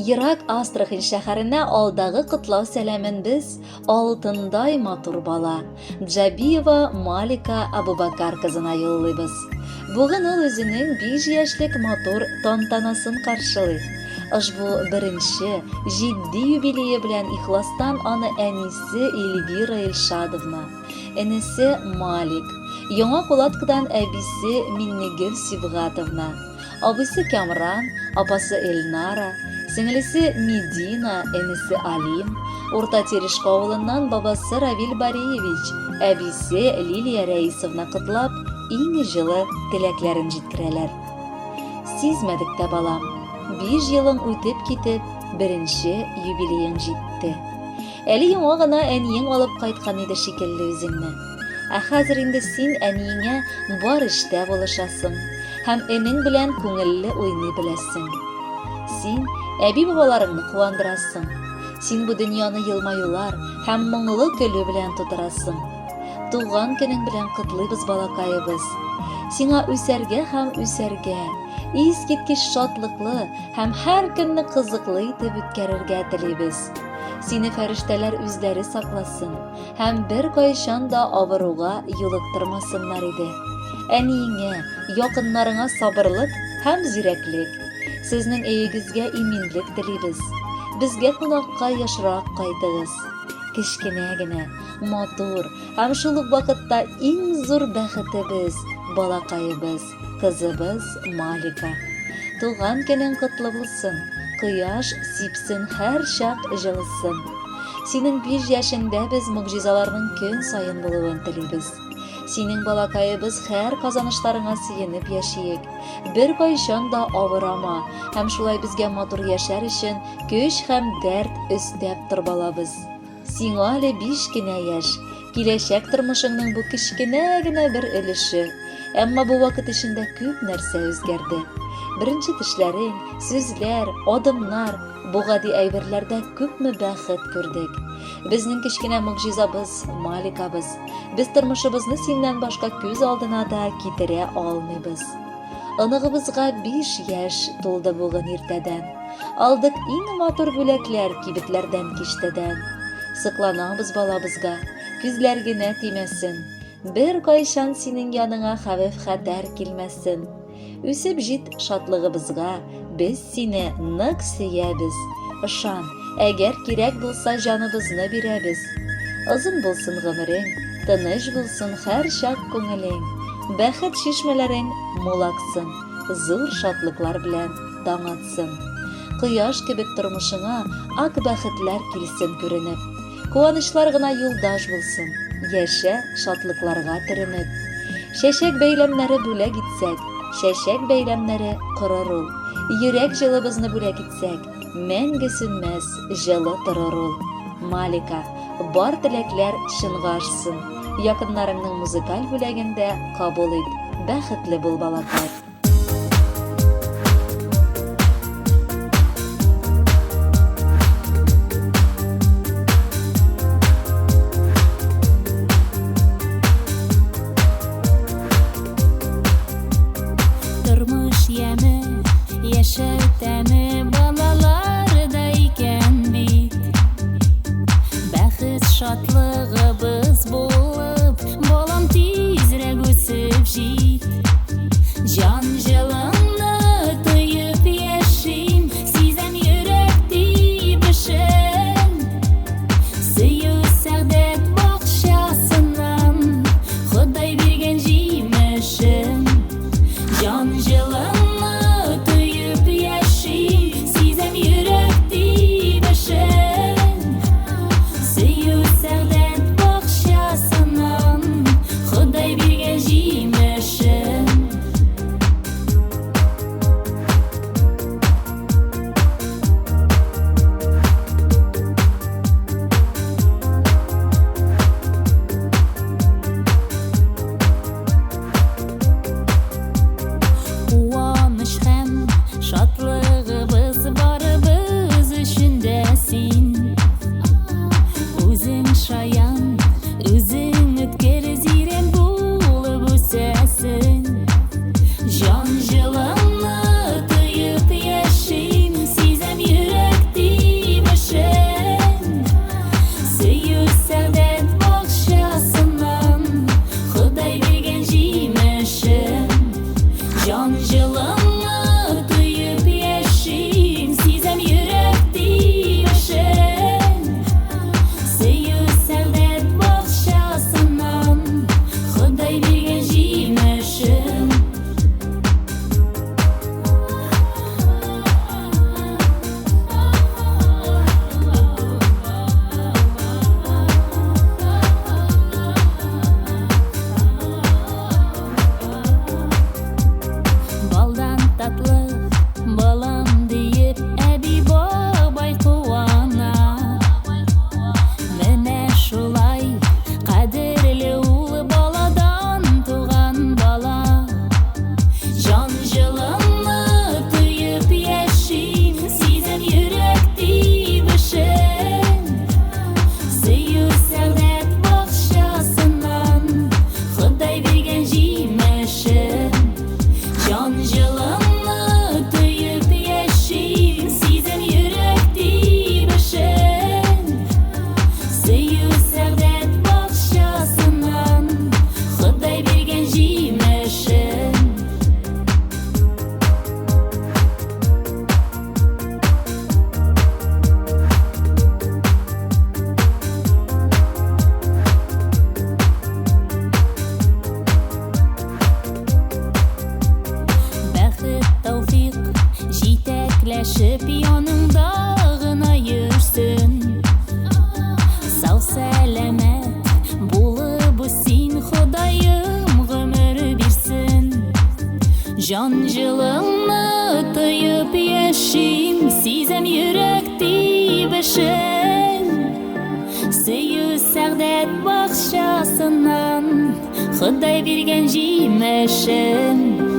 Ерак Астрахань шәһәренә алдагы котлау сәламен без алтындай матур бала Джабиева Малика Абубакар кызына юллыйбыз. Бүген ул үзенең 5 яшьлек матур тантанасын каршылый. Ошбу беренче, җитди юбилее белән ихластан аны әнисе Эльвира Илшадовна, энесе Малик, Яңа Кулаткыдан әбисе Миннегөл Сибгатовна, Абыйсы Кямран, апасы Эльнара, сеңелесе Медина, энесе Алим, Урта Терешка авылыннан бабасы Равил Бариевич, әбисе Лилия Рәисовна котлап, иң җылы теләкләрен җиткерәләр. Сизмәдек тә, балам, биш елың үтеп китеп, беренче юбилеең җитте. Әле яңа гына әниең алып кайткан иде шикелле үзеңне. Ә хәзер инде син әниеңә бар эштә булышасың һәм энең белән күңелле уйный беләсең. Син әби-бабаларыңны куандырасың. Син бу дөньяны елмаюлар һәм моңлы көлү белән тутырасың. Туган көнең белән котлыйбыз, балакаебыз. Сиңа үсәргә һәм үсәргә, искиткеч шатлыклы һәм һәр көнне кызыклы итеп үткәрергә телибез. Сине фәрештәләр үзләре сакласын. Һәм беркайчан да авыруга юлыктырмасыннар иде. Әниеңә, якыннарыңа сабырлык һәм зирәклек. Сезнең өегезгә иминлек телибез. Безгә кунакка ешрак кайтыгыз. Кечкенә генә, матур һәм шул ук вакытта иң зур бәхетебез, балакаебыз. Кызыбыз Малика. Туган көнең котлы булсын, кояш сипсен һәрчак җылысын. Синең биш яшеңдә без могҗизаларның көн саен булуын телибез. Синең балакаебыз һәр казанышларыңа сөенеп яшиек. Беркайчан да авырама һәм шулай безгә матур яшәр өчен көч һәм дәрт өстәп тор балабыз. Сиңа әле биш кенә яшь. Киләчәк тормышыңның бу кечкенә генә бер өлеше. Әмма бу вакыт эчендә күп нәрсә үзгәрде. Беренче тешләрең, сүзләр, адымнар, бу гади әйберләрдә күпме бәхет күрдек. Безнең кечкенә могҗизабыз, Маликабыз. Без тормышыбызны синнән башка күз алдына да китерә алмыйбыз. Оныгыбызга 5 яшь тулды бүген иртәдән. Алдык иң матур бүләкләр кибетләрдән киштәдән. Сокланабыз балабызга, күзләр генә тимәсен. Бер кайчан синең яныңа хәвеф-хәтәр килмәсен. Үсеп җит шатлыгыбызга, без сине нык сөябез. Ышан, әгәр кирәк булса җаныбызны бирәбез. Озын булсын гомерең, тыныч булсын һәрчак күңелең. Бәхет чишмәләрең мул аксын, зур шатлыклар белән таң атсын. Кояш кебек тормышыңа ак бәхетләр килсен күренеп. Куанычлар гына юлдаш булсын, яшә шатлыкларга төренеп. Чәчәк бәйләмнәре бүләк итсәк, чәчәк бәйләмнәре корыр ул. Йөрәк җылыбызны бүләк итсәк, мәңге сүнмәс, җылы торыр ул. Малика, бар теләкләр чынга ашсын. Якыннарыңның музыкаль бүләген дә кабул ит. Бәхетле бул, балакай. Тормыш яме, яшәү тәме балаларда икән бит. Бәхет шатлыгыбыз булып, балам тизрәк үсеп җит. Җан җылыңны тоеп яшим, сизәм йөрәк тибешен. Сөю сәгъдәт бакчасыннан Ходай биргән җимешем. Җан җылыңны тоеп яшим. Көнләшеп яныңда гына йөрсен. Сау-сәламәт булып үс син, Ходаем гомер бирсен. Җан җылыңны тоеп яшим, сизәм йөрәк тибешен. Сөю сәгъдәт бакчасыннан Ходай биргән җимешен.